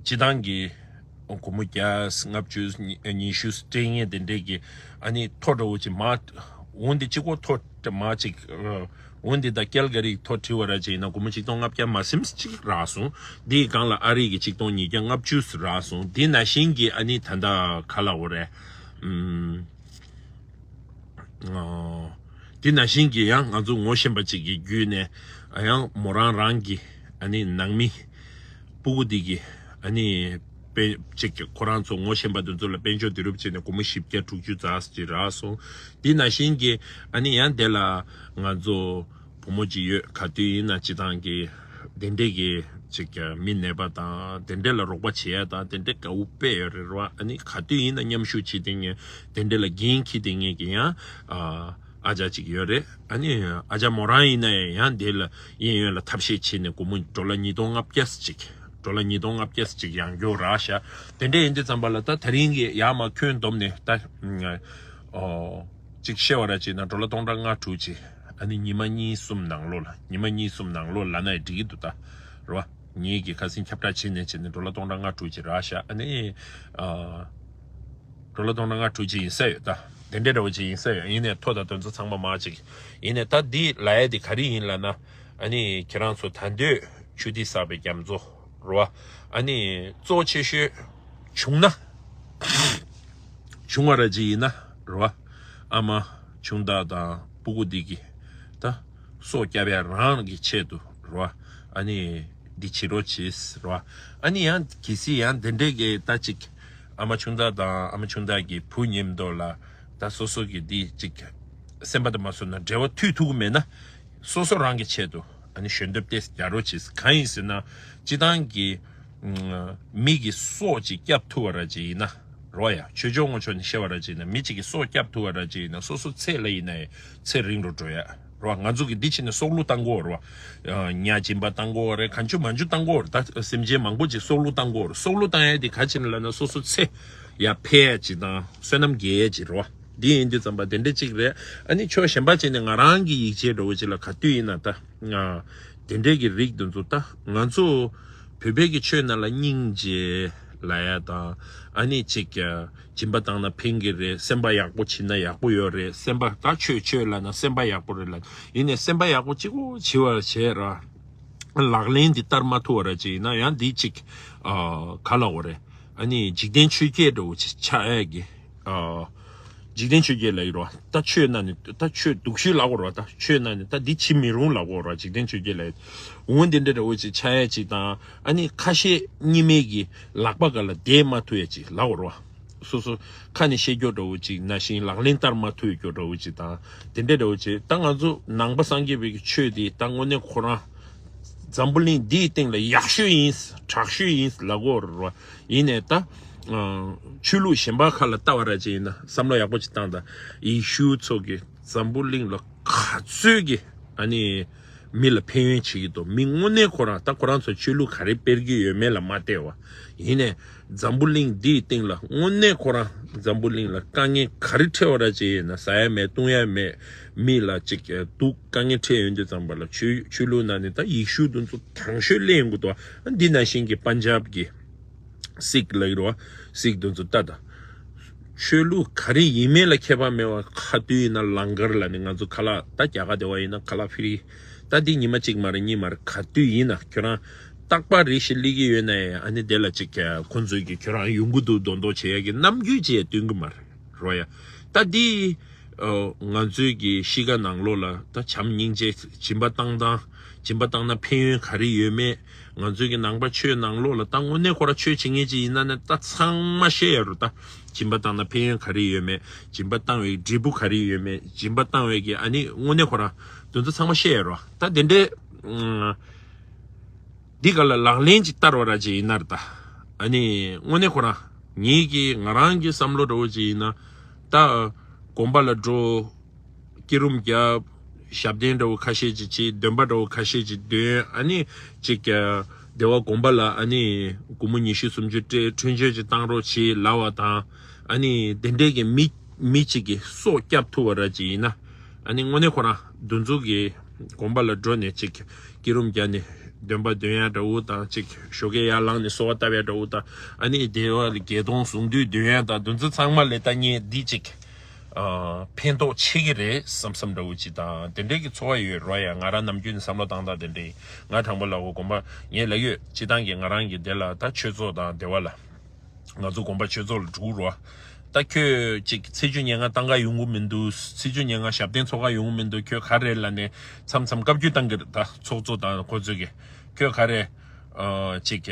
སྤྱི་བཏང་གི་སྒོར་མོ་བརྒྱ་ལྔ་བཅུ་ཉི་ཉི་ཤུ་སྤྲད་མཁན་དེ་འདྲས་ཀྱི་ཨ་ནི་ཐོ་འདྲ་བོ་ཅིག་མར་འོང་དེ་གཅིག་པོ་ཐོ་ དྲ་མ་ཅིག་འོན་ཏེ་ད་ཀལ་ག་རིའི་ཐོ་བྲིས་པ་ར་ཅིག་ཡིན་ན་སྒོར་མོ་ཆིག་སྟོང་ལྔ་བརྒྱ་མ་ཟིན་ཅིག་རག་སོང་། དེའི་སྒང་ལ་ཨ་རི་གི་ཆིག་སྟོང་ཉིས་བརྒྱ་ལྔ་བཅུ་རག་སོང་། དེ་ནང་བཞིན་གྱི་ཨ་ནི་ད་ལྟ་ག་ལབ་དགོས་རེད། ཨུམ། ཨོ། དེ་ནང་བཞིན་གྱི་ཡང་ང་ཚོ་ངོ་ཤེས་པ་ཅིག་གི་བརྒྱུད་ནས་ཡང་མོ་རང་རང་གི་ཨ་ནི་ནང་མི་སྤུ་གུ་འདི་གི་ཨ་ནི་དཔེ་ཅིག་ཁོ་རང་ཚོ་ངོ་ཤེས་པ་འདི་ཚོ་ལ་དཔལ་འབྱོར་བསྡུ་རུབ་བྱས་ནས་སྒོར་མོ་བཞི་བརྒྱ་དྲུག་ཅུ་ཙམ་ཅིག་རག་སོང་། དེ་ནང་བཞིན་གྱི་ཨ་ནི་ཡང་དེ་ལ་ང་ཚོ་བུ་མོ་ཅིག་ཡོད། ག་དུས་ཡིན་ན་སྤྱི་བཏང་གི་དེ་འདྲས་ཀྱི་ཅིག་མི་ནད་པ་དང་དེ་འདྲས་ལ་རོགས་པ་བྱེད་ཡ་དང་དེ་འདྲས་དགའ་བོ་དཔེ་ཡོད་རེད་རོ། ཨ་ནི་ག་དུས་ཡིན་ན་མཉམ་ཞུགས་བྱེད་དེ་ངས་དེ་འདྲས་ལ་འགན་འཁྱེར་དེ་ངས་ཀྱི་ཡང་ཨ་ཨ་ཅག་ཅིག་ཡོད་རེད། ཨ་ནི་ཨ་ཅག་མོ་རང་ཡིན་ན་ཡང་དེ་ལ་གཡས་གཡོན་ལ་ཐབས་ཤེས་བྱས་ནས་སྒོར་མོ་ཌོ་ལར་ཉིས་སྟོང་ལྔ་བརྒྱ་ཅིག་ཌོ་ལར་ཉིས་སྟོང་ལྔ་བརྒྱ་ཅིག་ཡང་སྐྱོར་རག་ཤག་དེ་འདྲས་ཡིན་དུས་ཙམ་པ་ལ་ད་དེ་རིང་གི་ཡར་མར་ཁྱོན་བསྡོམས་ནས་ད་ཨོ་ཅིག་བཤད་པ་ར་ཅིག་ན་ཌོ་ལར་སྟོང་ཕྲག་ལྔ་དྲུག་ཅིག་ཨ་ནི་ཉི་མ་གཉིས་གསུམ་ནང་ལོགས་ལ་ཉི་མ་གཉིས་གསུམ་ནང་ལོགས་ལ་ན་ཡི་འགྲིག་གི་འདུག་ད་རོ། ངེད་ཀྱི་ཁ་སེང་ཁྱབ་བསྒྲགས་བྱས་ནས་བྱས་ནས་ཌོ་ལར་སྟོང་ཕྲག་ལྔ་དྲུག་ཅིག་རག་ཤག་ཨ་ནི་ཨ། ཌོ་ལར་སྟོང་ཕྲག་ལྔ་དྲུག་ཅིག་ཡིན་ས་ཡོད་ད། དེ་འདྲའི་འདྲ་བོ་ཅིག་ཡིན་ས་ཡོད། ཡིན་ནའི་ཐོ་དང་དོན་ཚོ་ཚང་མ་མ་ཅིག་ཡིན་ནའི་ད་འདི་ལ་ཡ་འདི་ག་རེ་ཡིན་ལབ་ན། ཨ་ནི་ཁྱེད་རང་ཚོ་ད་འདོད་ཆུ་ཐིགས་བསགས་པའི་རྒྱ་མཚོ་རོ། ཨ་ནི་གཙོ་ཆེ་ཤོས་བྱུང་ན། བྱུང་བ་ར་ཅིག་ཡིན་ན་རོ། ཨ་མ་ཆུང་བདག་དང་སྤུ་གུ་འདི་གི་ད་སྲོག་སྐྱབས་ཡ་རང་གི་ཆེད་དུ་རོ། ཨ་ནི་འདི་བྱེད་རོགས་བྱེད་རོ། ཨ་ནི་ཡང་གལ་སྲིད་ཡང་དེ་འདྲའི་གི་ད་ཅིག་ཨ་མ་ཆུང་བདག་དང་ཨ་མ་ཆུང་བདག་གི་བུ་མཉམ་དུ་ལ་ད་སོ་སོ་གི་འདི་ཅིག་སེམས་པ་དང་མ་བཟོ་ན་འབྲེལ་བ་མཐུད་ཐུབ་ཀྱི་མེད་ན། སོ་སོ་རང་གི་ཆེད་དུ་ཨ་ནི་ཞལ་འདེབས་ཏེ་རྒྱག་རོགས་བྱེད། གང་ཡིན་ཟེར་ན་སྤྱི་བཏང་གི་མི་གི་སྲོག་ཅིག་སྐྱབས་ཐུབ་པ་ར་ཅིག་ཡིན་ན་རོ། ཡ་ཆོས་ཕྱོགས་ངོ་ཕྱོགས་ནས་བཤད་པ་ར་ཅིག་ཡིན་ན་མི་གཅིག་གི་སྲོག་སྐྱབས་ཐུབ་པ་ར་ཅིག་ཡིན་ན་སོ་སོ་ཚེ་ལ་ཡིན་ན་ཡང་ཚེ་རིང་རུ་འགྲོ་ཡ་རོ། ང་ཚོ་གི་འདི་ཕྱིན་ནས་སྲོག་བླུ་བཏང་དགོས་རོ། ཉ་སྦྱིན་པ་བཏང་དགོས་རེད། གང་བྱུང་མང་བྱུང་བཏང་དགོས་རེད། ད་སེམས་ཅན་མང་པོ་ཅིག་སྲོག་བླུ་བཏང་དགོས་རེད། སྲོག་བླུ་བཏང་ཡ་དེ་ག་ཅིག་ལབ་ན་སོ་སོ་ཚེ་ཡ་འཕེལ་ཡ་ཅིག་དང་བསོད་ནམས་རྒྱས་ཡ་ཅིག་རོ། འདི་ཡིན་དུས་ཙམ་པ་དེ་འདྲ་ཅིག་རེད། ཨ་ནི་ཕྱོགས་གཞན་པ་ཅིག་ནས་ང་རང་གི་ཡིད་ཆེས་འདྲ་བོ་ཅིག་ལ་ག་དུས་ཡིན་ན་ད་ང་དེ་འདྲའི་གི་རིགས་འདི་ཚོ་ད་ང་ཚོ་བོད་པའི་གི་ཆོས་ནང་ལ་སྙིང་རྗེ་ལབ་ཡ་དང་ཨ་ནི་ཅིག་སྦྱིན་པ་བཏང་ན་ཕན་གི་རེད། སེམས་པ་ཡག་པོ་བྱེད་ན་ཡག་པོ་ཡོད་རེད། སེམས་པ་ད་ཆོས་ཆོས་ལབ་ན་སེམས་པ་ཡག་པོ་རེད་ལབ། ཡིན་ནའི་སེམས་པ་ཡག་པོ་གཅིག་པོ་བྱེད་པར་བྱས་ར། ལག་ལེན་འདི་བསྟར་མ་ཐུབ་པ་ར་ཅིག་ཡིན་ན་ཡང་འདི་ཅིག་ཨ་ག་ལབ་དགོས་རེད། ཨ་ནི་འཇིག་རྟེན་ཆོས་བརྒྱད་འདྲ་བོ་ཅིག་ཆགས་ཡས་ཀྱི་ཨ། འཇིག་རྟེན་ཆོས་བརྒྱད་ལབ་ཡོད་རོ། ད་ཆོས་ནང་ནས་ད་ཆོས་སྡུག་ཤོས་ལབ་དགོས་རོ། ད་ཆོས་ནང་ནས་ད་འདི་བྱེད་མི་རུང་ལབ་དགོས་རོ། འཇིག་རྟེན་ཆོས་བརྒྱད་ལབ་ཡོད། འོ་འདི་འདྲ་འདྲ་བོ་ཅིག་ཆགས་ཡས་ཅིག་དང་ཨ་ནི་ཁ་ཤས་གཉིས་མེད་ཀྱི་ལག་པ་སྒང་ལ་བསྡད་མ་ཐུབ་ཡས་ཅིག་ལབ་དགོས་རོ། སོ་སོ་ཁ་ནས་བཤད་རྒྱུ་འདྲ་བོ་ཅིག་ནང་བཞིན་ལག་ལེན་བསྟར་མ་ཐུབ་རྒྱུ་འདྲ་བོ་ཅིག་དང་དེ་འདྲ་འདྲ་བོ་ཅིག་ད་ང་ཚོ་ནང་པ་སངས་རྒྱས་པའི་གི་ཆོས་འདི་ད་དངོས་གནས་ཁོ་རང་འཛམ་བུ་གླིང་འདིའི་སྟེང་ལ་ཡག་ཤོས་ཡིན་དྲག་ཤོས་ཡིན་ལབ་དགོས་རེད་བ། ཡིན་ནའི་ད་ཆོས་ལུགས་གཞན་པ་ཁག་ལ་ལྟ་བ་ར་ཅིག་ཡིན་ན་བསམ་བློ་ཡག་པོ་ཅིག་བཏང་དང་ཡེ་ཤུ་ཚོ་གི་འཛམ་བུ་གླིང་ལ་ག་ཚོད་ཀྱི་ཨ་ནི་མི་ལ་ཕན་ཡོན་བྱེད་ཀྱི་འདུག་མི་དངོས་གནས་ཁོ་རང་ད་ཁོ་རང་ཚོ་ཆོས་ལུགས་ག་རེ་སྤེལ་གྱི་ཡོད་མེད་ལ་མ་བལྟས་བ། ཡིན་ནའི་འཛམ་བུ་གླིང་འདིའི་སྟེང་ལ་དངོས་གནས་ཁོ་རང་འཛམ་བུ་གླིང་ལ་དཀའ་ངལ་ག་རེ་འཕྲད་པ་ར་ཅིག་ཡིན་ན་ཟ་ཡ་མེད་བཏུང་ཡ་མེད། མི་ལ་ཅིག་སྡུག་དཀའ་ངལ་འཕྲད་ཡོང་དུས་ཙམ་པ་ལ་ཆོས་ཆོས་ལུགས་ནང་ནས་ད་ཡེ་ཤུ་དེ་ཚོ་དང་ཤོས་གླེང་དགོས་འདུག་འདི་ནང་བཞིན་གྱི་པན་ཇབ་ཀྱི་སིག་ལབ་ཀྱི་རེད་བ། སིག་དེ་ཚོ་ལྟ་དང་། ཆོས་ལུགས་ག་རེ་ཡིན་མིན་ལ་ཁྱད་པར་མེད་པར་ག་དུས་ཡིན་ན་ལང་ཀར་ལ་ནི་ང་ཚོ་ཁ་ལག་ད་རྒྱ་གར་སྡེ་བ་ཡིན་ན་ཁ་ལག་ཕི་རི། ད་འདི་ཉི་མ་གཅིག་མ་རེད་གཉིས་མ་རེད་ག་དུས་ཡིན་ན་ཁྱོད་རང་རྟག་པར་རེ་ཞིག་སླེབས་ཀྱི་ཡོད་ན་ཡང་ཨ་ནི་དེ་ལ་ཅིག་ཁོ་ཚོས་ཀྱི་ཁྱོད་རང་ཡོང་གི་འདུག་མདོག་མདོག་བྱེད་ཡ་གི་རྣམ་འགྱུར་ཅིག་ཡང་སྟོན་གི་མ་རེད་རོ་ཡ། ད་འདི་ང་ཚོའི་གི་གཤིས་ཀ་ནང་ལོགས་ལ་ད་བྱམས་སྙིང་རྗེ་སྦྱིན་པ་བཏང་སྟངས་སྦྱིན་པ་བཏང་ན་ཕན་ཡོན་ག་རེ་ཡོད་མེད། ང་ཚོའི་གི་ནང་པ་ཆོས་ནང་ལོགས་ལ་ད་དངོས་གནས་ཁོ་ར་ཆོས་བྱེད་མཁན་ཅིག་ཡིན་ན་ནི་ད་ཚང་མ་ཤེས་ཡ་རུ་ད་སྦྱིན་པ་བཏང་ན་ཕན་ཡོན་ག་རེ་ཡོད་མེད། སྦྱིན་པ་བཏང་བའི་འབྲས་བུ་ག་རེ་ཡོད་མེད། སྦྱིན་པ་བཏང་བའི་གི་ཨ་ནི་དངོས་གནས་ཁོ་ར་དེ་ཚོ་ཚང་མ་ཤེས་ཡ་རུ་ད་དེ་འདྲའི་འདི་ག་ལ་ལག་ལེན་ཅིག་བསྟར་བ་ར་ཅིག་ཡིན་ན་ར་ད་ཨ་ནི་དངོས་གནས་ཁོ་ར་ངེད་ཀྱི་ང་རང་གི་བསམ་བློ་འདྲ་བོ་ཅིག་ཡིན་ན་ད་དགོན་པ་ལ་འགྲོ། སྐྱིད་རུམ་རྒྱབ། ཞབས་བརྟན་འདྲ་བོ་ཁ་ཤས་ཅིག་བྱེད། འདོན་པ་འདྲ་བོ་ཁ་ཤས་ཅིག་འདོན། ཨ་ནི་ཅིག་བདེ་བ་དགོན་པ་ལ་ཨ་ནི་སྒོར་མོ་ཉི་ཤུ་སུམ་ཅུ་སྤྲད་འཕྲིན་བཅོལ་ཅིག་བཏང་རོགས་བྱེད་ལབ་པ་དང་། ཨ་ནི་དེ་འདྲའི་གི་མི་མི་གཅིག་གི་སྲོག་སྐྱབས་ཐུབ་པ་ར་ཅིག་ཡིན་ན། ཨ་ནི་དངོས་གནས་ཁོ་རང་འདུ་འཛོམས་ཀྱི་དགོན་པ་ལ་འགྲོ་ནས་ཅིག་སྐྱིད་རུམ་རྒྱབ་ནས་འདོན་པ་འདོན་ཡ་འདྲ་བོ་དང་ཅིག་ཞོགས་ཀས་ཡར་ལངས་ནས་གསོལ་བ་བཏབ་ཡ་འདྲ་བོ་དང་། ཨ་ནི་བདེ་བ་བརྒྱད་སྟོང་གཟུངས་བསྡུས་འདོན་ཡ་དང་འདུ་འཛོམས་ཚང་མ་ལས་ད་ངས་འདི་ཅིག་ཕན་ཐོགས་ཆེ་གི་རེད་བསམ་བསམ་འདྲ་བོ་ཅིག་དང་དེ་འདྲའི་གི་ཚོར་བ་ཡོད་རོ། ཡ་ང་རང་ནམ་རྒྱུན་ནས་བསམ་བློ་བཏང་སྟངས་དེ་འདྲ་ཡིན། ང་དྲང་པོ་ལབ་དགོས། དགོན་པ་ངས་ལབ་ཡོད། སྤྱི་བཏང་གི་ང་རང་གི་དེ་ལ་ད་ཆོས་ཚོགས་དང་སྡེ་བ་ལ། ང་ཚོ་དགོན་པ་ཆོས་ཚོགས་ལ་འགྲོ་རོ། ད་ཁྱོད་ཅིག་ཚེས་བཅུ་ཉེར་ལྔ་བཏང་ག་ཡོང་གི་མི་འདུག་ཚེས་བཅུ་ཉེར་ལྔ་ཞབས་བརྟན་ཚོགས་ག་ཡོང་གི་མི་འདུག་ཁྱོད་ག་རེ་ལབ་ནས་མཚམས་མཚམས་བཀའ་བཀྱོན་བཏང་གི་རེད། ད་ཚོགས་གཙོ་དང་ཁོ་ཚོས་གི་ཁྱོད་ག་རེ་ཨ་ཅིག་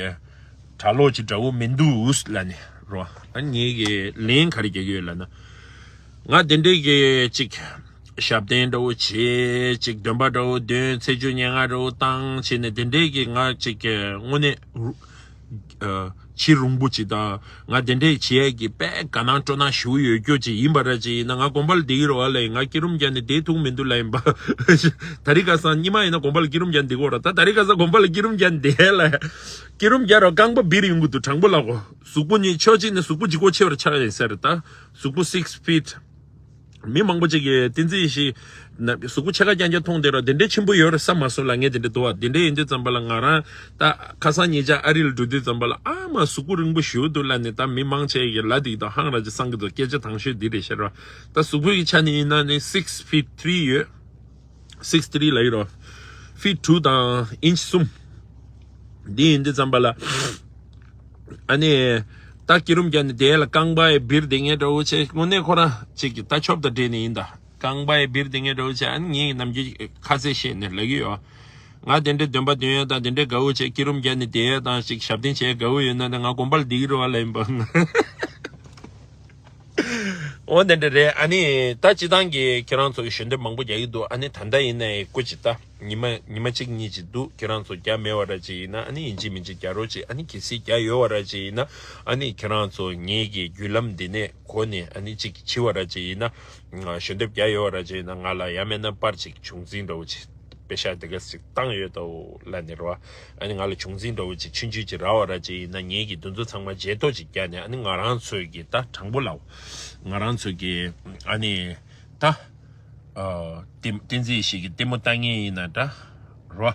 གྲྭ་ལོག་ཅིག་འདྲ་བོ་མི་འདུག་ལབ་ནས་རོ། ཨ་ངེད་ཀྱི་ལན་ག་རེ་རྒྱག་གི་ཡོད་ལབ་ན། ང་དེ་འདྲའི་གི་ཅིག་ཞབས་བརྟན་འདྲ་བོ་བྱེད། ཅིག་འདོན་པ་འདྲ་བོ་འདོན། ཚེས་བཅུ་ཉེར་ལྔ་འདྲ་བོ་བཏང་བྱས་ནས་དེ་འདྲའི་གི་ང་ཅིག་གི་དངོས་གནས་རུ་ཨ་ཕྱི་རུང་པོ་ཅིག་དང་ང་དེ་འདྲའི་བྱེད་ཡས་ཀྱི་དཔེ་དགའ་སྣང་སྤྲོ་སྣང་ཞུ་ཡོད་རྒྱུ་ཅིག་ཡིན་པ་ར་ཅིག་ཡིན་ན། ང་དགོན་པ་ལ་བསྡད་ཀྱི་རེད་བ་ལབ་ཡིན། ང་སྐྱིད་རུམ་རྒྱག་ནས་བསྡད་ཐུབ་མི་འདུག་ལབ་ཡིན་པ། ད་རིང་ཁ་སང་ཉི་མ་ཡིན་ན་དགོན་པ་ལ་སྐྱིད་རུམ་རྒྱག་ནས་བསྡད་ཀྱི་ཡོད་ར། ད་ད་རིང་ཁ་སང་དགོན་པ་ལ་སྐྱིད་རུམ་རྒྱག་ནས་བསྡད་ལ། སྐྱིད་རུམ་རྒྱག་རོགས་རྐང་པ་སྦིར་ཡོང་གི་འདུག་དྲང་པོ་ལབ་གོ། གཟུགས་པོ་གཉིས་ཕྱོགས་གཅིག་ནས་གཟུགས་པོ་ལྗིད་ཁོག་ཆེ་བར་ཆགས་ཡིན་ས་རེད། ད་གཟུགས་པོ་six feet། མི་མང་པོ་ཅིག་གིས་བསྟན་འཛིན་ཡེ་ཤེས་ན་གཟུགས་པོ་ཕྱེད་ཀ་རྐྱང་རྐྱང་མཐོང་བསྡད་ར། དེ་འདྲའི་ཆེན་པོ་ཡོད་རེད་བསམ་མ་སོང་ལ། ངས་དེ་འདྲ་འདུག་བ། དེ་འདྲ་ཡིན་དུས་ཙམ་པ་ལ་ང་རང་ད་ཁ་སང་ཉེ་ཆར་ཨ་རི་ལ་འགྲོ་དུས་ཙམ་པ་ལ་ཨ་མ་གཟུགས་པོ་རིང་པོ་ཞེ་པོ་འདུག་ལབ་ནས་ད་མི་མང་ཆེ་གིས་ལབ་འདུག་ད་ཧང་ར་ཅིག་སང་གི་འདུག་སྐད་ཆ་དང་ཤོས་འདི་རེད་ཤག་ར། ད་གཟུགས་པོ་ཡི་ཆ་ནས་ཡིན་ན་ནི་six feet three ཡོད། six three ལབ་ཡོད་ར། feet two དང་inch གསུམ། འདི་ཡིན་དུས་ཙམ་པ་ལ། ཨ་ནི། ད་སྐྱིད་རུམ་རྒྱག་ནས་དེ་ལ་རྐང་པ་ཡི་སྦིར་དེ་ངས་འདྲ་བོ་བྱས། དངོས་གནས་ཁོ་རང་ཅིག་གི་ད་ཆོབ་དང་འདྲེས་ནས་ཡིན་ད། རྐང་པ་ཡི་སྦིར་དེ་ངས་འདྲ་བོ་བྱས། ཨ་ནི་ངས་ནམ་རྒྱུན་ཁ་ཚེ་བཤད་ནས་ལབ་ཀྱི་ཡོད། ང་དེ་འདྲའི་འདོན་པ་འདོན་ཡ་དང་དེ་འདྲའི་དགའ་བོ་བྱས། སྐྱིད་རུམ་རྒྱག་ནས་བསྡད་ཡ་དང་ཅིག་ཞབས་བརྟན་བྱས་དགའ་བོ་ཡོད་ན་ད་ང་དགོན་པ་ལ་བསྡད་ཀྱི་རེད་བ་ལབ་ཡིན་པ། འོ་དེ་འདྲ་རེད། ཨ་ནི་ད་སྤྱི་བཏང་གི་ཁྱེད་རང་ཚོ་གི་ཞལ་འདེབས་མང་པོ་རྒྱག་གི་འདུག་ཨ་ནི་ད་ལྟ་ཡིན་ནའི་སྐུ་མཁྱེན་ད་ཉི་མ་ཉི་མ་གཅིག་གཉིས་ཅིག་འདུག་ཁྱེད་རང་ཚོ་རྒྱག་མེད་པ་ར་ཅིག་ཡིན་ན། ཨ་ནི་ཡིན་གཅིག་མིན་གཅིག་རྒྱག་རོགས་གྱིས། ཨ་ནི་གལ་སྲིད་རྒྱག་ཡོད་པ་ར་ཅིག་ཡིན་ན། ཨ་ནི་ཁྱེད་རང་ཚོ་ངེད་ཀྱི་བརྒྱུད་ལམ་འདི་ནས་གོ་ནས་ཨ་ནི་ཅིག་བྱེད་པ་ར་ཅིག་ཡིན་ན། ཞལ་འདེབས་རྒྱག་ཡོད་པ་ར་ཅིག་ཡིན་ན། ང་ལ་ཡང་མིན་ན་པར་ཅིག་བྱུང་འཛིན་འདྲ་བོ་ཅིག་པེ་ཤག་དེ་ག་ཅིག་བཏང་ཡོད་དོ་ལབ་ནས་རོ། ཨ་ནི་ང་ལ་བྱུང་འཛིན་འདྲ་བོ་ཅིག་ཆུང་ཆུང་ཅིག་རག་པ་ར་ཅིག་ཡིན་ན། ངེད་ཀྱིས་འདི་ཚོ་ཚང་མ་བརྗེད་ཐོ་ཅིག་བརྒྱབ་ནས། ཨ་ནི་ང་རང་ཚོའི་གི་ད་དྲང་པོ་ལབ། ང་རང་ཚོའི་གི་ཨ་ནི་ད་ཨ་བསྟན་བསྟན་འཛིན་ཡེ་ཤེས་ཀྱི་ལྟད་མོ་ལྟ་མཁན་ཡིན་ན་འདྲ་རོ།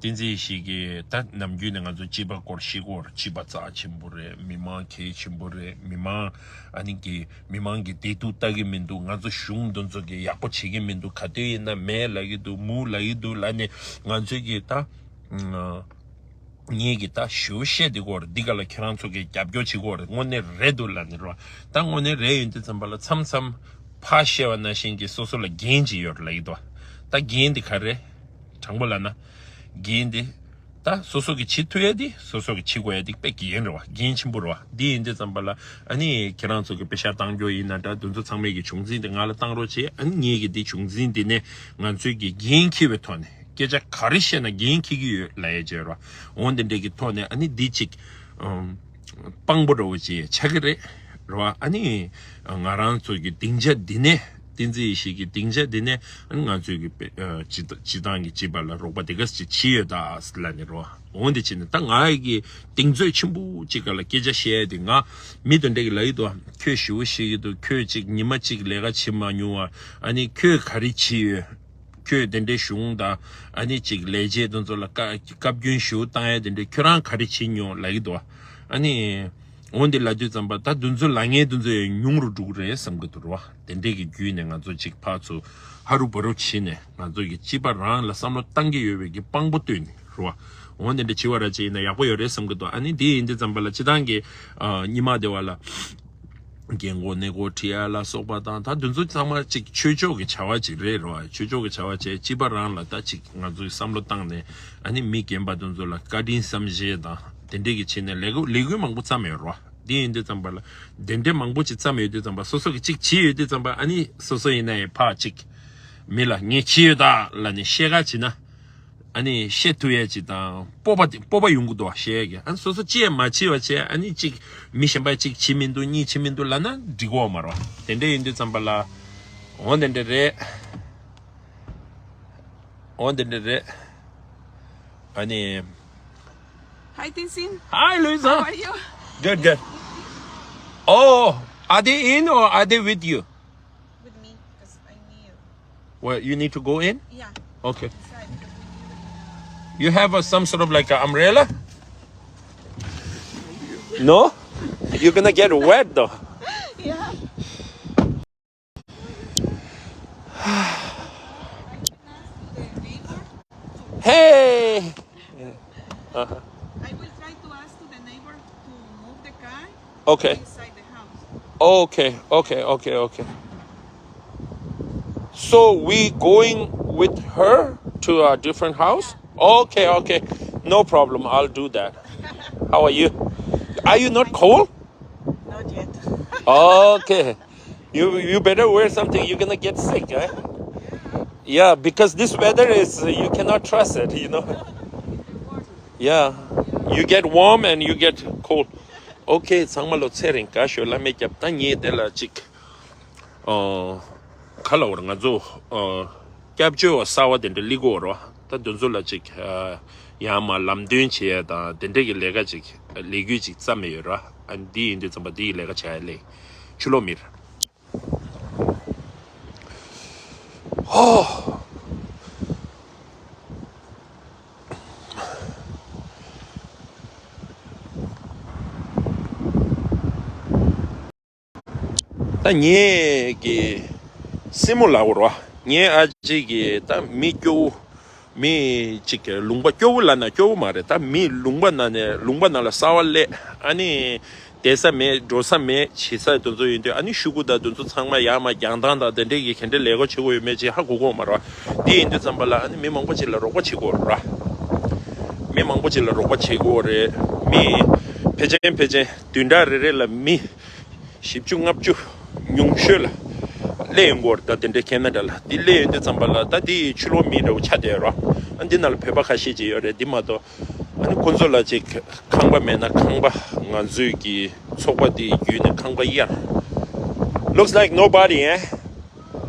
བསྟན་འཛིན་ཡེ་ཤེས་ཀྱི་ད་ནམ་རྒྱུན་ནས་ང་ཚོ་སྤྱི་པ་སྐོར་ཤེས་སྐོར། སྤྱི་པ་རྩ་ཆེན་པོ་རེད། མི་མང་གལ་ཆེན་པོ་རེད། མི་མང་ཨ་ནི་གི་མི་མང་གི་བདེ་སྡུག་ལྟ་གི་མི་འདུག་ང་ཚོ་གཞུང་འདི་ཚོ་གི་ཡག་པོ་བྱེད་ཀྱི་མི་འདུག་ག་དུས་ཡིན་ན་མེད་ལབ་ཀྱི་འདུག་མུ་ལབ་ཀྱི་འདུག་ལབ་ནས་ང་ཚོའི་གི་ད་ཨ་ངེད་ཀྱི་ད་ཞུ་བཤད་འདི་སྐོར་འདི་ག་ལ་ཁྱེད་རང་ཚོ་གི་རྒྱབ་སྐྱོར་བྱེད་དགོས་རེད། དངོས་གནས་རེད་འདུག་ལབ་ནས་རོ། ད་དངོས་གནས་རེད་ཡིན་དུས་ཙམ་པ་ལ་མཚམས་མཚམས་ཕར་བཤད་པ་ནང་བཞིན་གྱི་སོ་སོ་ལ་འགན་ཅིག་ཡོད་རེད་ལབ་ཀྱི་འདུག་ད་འགན་འདི་ག་རེད། དྲང་པོ་ལབ་ན། འགན་འདི། ད་སོ་སོ་གི་བྱེད་ཐུབ་ཡ་འདི་སོ་སོ་གི་བྱེད་དགོས་ཡ་འདི་དཔེ་འགན་རེད་བ། འགན་ཆེན་པོ་རེད་བ། འདི་ཡིན་དུས་ཙམ་པ་ལ་ཨ་ནི་ཁྱེད་རང་ཚོ་གི་པེ་ཤག་བཏང་རྒྱུ་ཡིན་ན་འདྲ། འདི་ཚོ་ཚང་མའི་གི་བྱུང་འཛིན་འདི་ང་ལ་བཏང་རོགས་བྱེད། ཨ་ནི་ངེད་ཀྱི་འདི་བྱུང་འཛིན་འདི་ནས་ང་ཚོའི་གི་འགན་འཁྱེར་བའི་ཐོག་ནས། སྐད་ཆ་ག་རེ་བཤད་ན་འགན་འཁྱེར་གྱི་ཡོད་ལབ་ཡ་བྱས་རོ། འོ་འདི་འདྲའི་གི་ཐོག་ནས་ཨ་ནི་འདི་ཅིག་ཨམ། དཔང་པོ་འདྲ་བོ་ཅིག་ཆགས་ཀྱི་རེད། རེད་བ། ཨ་ནི་ང་རང་ཚོ་གི་སྡིངས་ཆ་འདི་ནས། བསྟན་འཛིན་ཡེ་ཤེས་ཀྱི་སྡིངས་ཆ་འདི་ནས་ཨ་ནི་ང་ཚོའི་གི་དཔེ་ཨ་སྤྱི་སྤྱི་བཏང་གི་སྤྱི་པ་ལ་རོགས་པ་དེ་ག་ཅིག་བྱས་ཡོད་ད་ལབ་ནས་རོ། འོ་འདི་བྱས་ནས་ད་ང་ཡི་གི་གདེང་ཚོད་ཆེན་པོ་ཅིག་ག་ལ་སྐད་ཆ་བཤད་ཡ་དེ། ང་མི་དེ་འདྲ་གི་ལབ་ཡི་འདུག་ཁྱོད་ཞེ་པོ་ཤེས་ཀྱི་འདུག་ཁྱོད་ཅིག་ཉི་མ་གཅིག་ལས་ཀ་བྱེད་མ་མྱོང་བ། ཨ་ནི་ཁྱོད་ག་རེ་བྱས་ཡོད། ཁྱོད་དེ་འདྲའི་གཞུང་དང་ཨ་ནི་ཅིག་ལས་བྱེད་དེ་ཚོ་ལ་བཀའ་བཀའ་བཀྱོན་ཞེ་པོ་བཏང་ཡ་དེ་འདྲའི་ཁྱོད་རང་ག་རེ་བྱེད་མྱོང་ལབ་ཀྱི་འདུག་ཨ་ནི། འོ་འདི་ལབ་དུས་ཙམ་པ་ད་དེ་ཚོ་ལབ་མཁན་དེ་ཚོ་ཡང་ཉུང་རུ་འགྲོ་གི་རེད་བསམ་གྱི་འདུག་རེད་བ། དེ་འདྲའི་གི་བརྒྱུད་ནས་ང་ཚོ་ཅིག་ཕར་ཚུར་ཧ་རུ་བ་རུ་བྱས་ནས་ང་ཚོ་གི་སྤྱི་པ་རང་ལ་བསམ་བློ་བཏང་གི་ཡོད་པའི་གི་དཔང་པོ་བཏོན་ནས་རེད་བ། འོ་འདི་འདྲ་བྱེད་པ་ར་ཅིག་ཡིན་ན་ཡག་པོ་ཡོད་རེད་བསམ་གྱི་འདུག་ཨ་ནི་དེ་ཡིན་དུས་ཙམ་པ་ལ་སྤྱི་བཏང་གི་ཨ་ཉི་མ་བདེ་བ་ལ། རྒན་གོག་ནེ་གོག་ཁྲིད་ཡ་ལ་སོགས་པ་དང་། ད་དེ་ཚོ་ཚང་མ་ཅིག་ཆོས་ཕྱོགས་ཀྱི་བྱ་བ་ཅིག་རེད་རོ། ཆོས་ཕྱོགས་ཀྱི་བྱ་བ་བྱས་སྤྱི་པ་རང་ལ་ད་ཅིག་ང་ཚོའི་བསམ་བློ་བཏང་ནས་ཨ་ནི་མི་རྒན་པ་དེ་ཚོ་ལ་བཀའ་དྲིན་བསམ་ཤེས་དང་དེ་འདྲས་ཀྱི་བྱས་ནས་ལས་འགུལ་ལས་འགུལ་མང་པོ་བརྩམས་ཡོད་རོ། དེ་ཡིན་དུས་ཙམ་པ་ལ་དེ་འདྲས་མང་པོ་ཅིག་བརྩམས་ཡོད་དུས་ཙམ་པ་སོ་སོ་གི་ཅིག་བྱས་ཡོད་དུས་ཙམ་པ་ཨ་ནི་སོ་སོ་ཡིན་ན་ཡང་ཕར་ཅིག་མི་ལ་ངས་བྱས་ཡོད་ད་ལབ་ནས་བཤད་ག་བྱེད་ན། ཨ་ནི་བཤད་ཐུབ་ཡས་ཅིག་དང་སྤོབས་པ་སྤོབས་པ་ཡོང་གི་འདུག་བ་བཤད་ཡས་ཀྱི། ཨ་ནི་སོ་སོ་ཅི་ཡང་མ་བྱས་པ་བྱས། ཨ་ནི་གཅིག་མི་གཞན་པ་གཅིག་བྱས་མི་འདུག་གཉིས་བྱས་མི་འདུག་ལབ་ན་འགྲིག་གོ་མ་རེད་བ། དེ་འདྲ་ཡིན་དུས་ཙམ་པ་ལ་འོ་དེ་འདྲ་རེད། འོ་དེ་འདྲ་རེད། ཨ་ནི། Hi, Tenzin. Hi, Luisa. How are you? Good, good. Oh, are they in or are they with you? With me, 'cause I need. Well, you need to go in? Yeah. Okay. Inside, because we need it. You have a, some sort of like an umbrella? No? You're gonna get wet though. Yeah. Okay. Inside the house. Okay, okay, okay, okay. So we going with her to a different house? Okay, okay. No problem. I'll do that. How are you? Are you not cold? Not yet. Okay. You you better wear something. You're gonna get sick, eh? Yeah, because this weather is uh, you cannot trust it, you know. Yeah. You get warm and you get cold. Okay, ཚང་མ་ལོ་ཚེ་རིང་བཀྲ་ཤིས་བདེ་ལེགས་སྨོན་ལམ་རྒྱབ། ད་ངས་དེ་ལ་ཅིག་ཨོ། ག་ལབ་དགོས་རེད། ང་ཚོ་ཨོ། སྐྱབས་བཅོལ་བ་གསར་པ་དེ་འདྲ་སླེབས་ཀྱི་ཡོད་རེད་བ། ད་དེ་ཚོ་ལ་ཅིག་ཨ། ཡར་མར་ལམ་སྟོན་བྱེད་ཡ་དང་དེ་འདྲ་གི་ལས་ཀ་ཅིག་ལས་འགུལ་ཅིག་བརྩམས་ཡོད་རེད་བ། ཨ། འདི་ཡིན་དུས་ཙམ་པ་འདི་ཡི་ལས་ཀ་བྱ་ཡ་ལས། ཕྱི་ལོགས་མི་རེད། ཧོ། ད་ངས་ཀྱི་སྲིང་མོ་ལབ་དགོས་རེད་བ། ངའི་ཨ་ཅེ་གི་ད་མི་སྐྱོ་བོ། མི་གཅིག་གི་ལུང་པ་སྐྱོ་བོ་ལབ་ན་སྐྱོ་བོ་མ་རེད། ད་མི་ལུང་པ་ནང་ནས་ལུང་པ་ནང་ལ་གསར་པ་སླེབས། ཨ་ནི་བསྡད་ས་མེད། འགྲོ་ས་མེད། བྱེད་ས་དེ་ཚོ་ཡིན་དུས། ཨ་ནི་ཤོག་གུ་དང་དེ་ཚོ་ཚང་མ་ཡར་མར་རྒྱག་སྟངས་དང་དེ་འདྲས་ཀྱི་ག་འདྲས་ལས་ཀ་བྱེད་དགོས་ཡོད་མེད་ཅིག་ཧ་གོ་གི་ཡོད་མ་རེད་བ། དེ་ཡིན་དུས་ཙམ་པ་ལ་ཨ་ནི་མི་མང་པོ་ཅིག་ལ་རོགས་པ་བྱེད་དགོས་རེད་བ། མི་མང་པོ་ཅིག་ལ་རོགས་པ་བྱེད་དགོས་རེད། མི་ཕལ་ཆེར་ཕལ་ཆེར་བདུན་ཕྲག་རེ་རེ་ལ་མི་བཞི་བཅུ་ལྔ་བཅུ་ཉུང་ཤོས་ལ་སླེབས་ཡོང་གི་ཡོད་རེད། ད་དེ་འདྲའི་ཁེ་ན་ཌ་ལ་དེ་སླེབས་ཡོང་དུས་ཙམ་པ་ལ་ད་དེ་ཕྱི་ལོགས་མི་འདྲ་བོ་ཆགས་བསྡད་ཡོད་རེད། ཨ། འདི་ནང་ལ་བོད་པ་ཁ་ཤས་ཅིག་ཡོད་རེད། འདི་མ་གཏོགས་ཨ་ནི་ཁོང་ཚོ་ལ་ཅིག་ཁང་པ་མེད་ན་ཁང་པ། ང་ཚོའི་གི་ཚོགས་པ་དེའི་བརྒྱུད་ནས་ཁང་པ་གཡར། Looks like nobody, eh?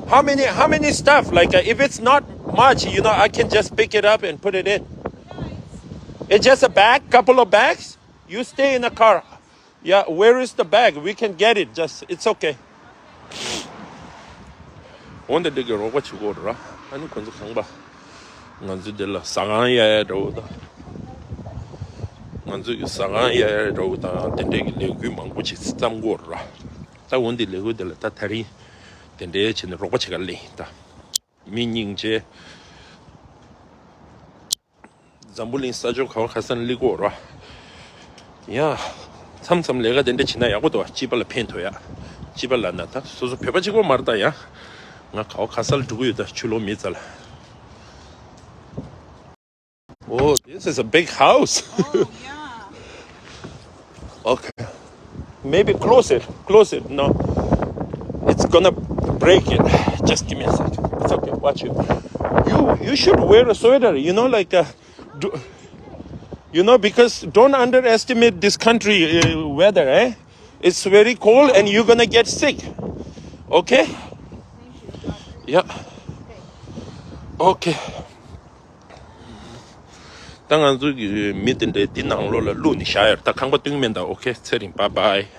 How many, how many stuff? Like, uh, if it's not much, you know, I can just pick it up and put it in. It's just a bag, couple of bags. You stay in the car. Yeah, where is the bag? We can get it. Just, it's okay. འོན་ཏེ་འདི་གི་རོགས་པ་བྱེད་དགོས་རེད། ཨ་ནི་ཁོང་ཚོ་ཁང་པ། ང་ཚོའི་འདི་ལ་ཟ་ཁང་གཡར་ཡ་འདྲ་བོ་དང་། ང་ཚོའི་གི་ཟ་ཁང་གཡར་ཡ་འདྲ་བོ་དང་དེ་འདྲའི་གི་ལས་འགུལ་མང་པོ་ཅིག་བརྩམས་ཀྱི་ཡོད་རེད། ད་འོན་ཏེ་ལས་འགུལ་འདི་ལ་ད་དེ་རིང་དེ་འདྲའི་བྱས་ནས་རོགས་པ་བྱེད་ག་སླེབས་ཡིན། ད་མི་སྙིང་རྗེ། འཛམ་བུ་གླིང་ས་ཕྱོགས་ག་བ་ག་ས་ནས་སླེབས་ཀྱི་ཡོད་རེད། ཡ། མཚམས་མཚམས་ལས་ཀ་དེ་འདྲ་བྱེད་ན་ཡག་པོ་འདུག་བ། སྤྱི་པ་ལ་ཕན་ཐོགས་ཡ། སྤྱི་པ་ལབ་ན་ད་སོ་སོ་བོད་པ་གཅིག་པོ་མ་རེད་ད་ཡ། ང་ག་བ་ག་ས་ལ་འགྲོ་གི་ཡོད་ད། ཕྱི་ལོགས་མི་རྩ་ལ། Oh, this is a big house. Oh, yeah. Okay. Maybe close it. Close it. No. It's gonna break it. Just give me a second. It's okay. Watch you. You you should wear a sweater. You know, like uh, do, you know, because don't underestimate this country uh, weather, eh? It's very cold, and you're gonna get sick. Okay? Yeah. Okay. ད་ང་ཚོ་གི་མི་དེ་འདྲའི་འདི་ནང་ལོགས་ལ་བླུགས་ནས་བཞག་ཡོད། ད་ཁང་པ་སྟོང་མེད་ད། Okay, ཚེ་རིང་། Bye bye.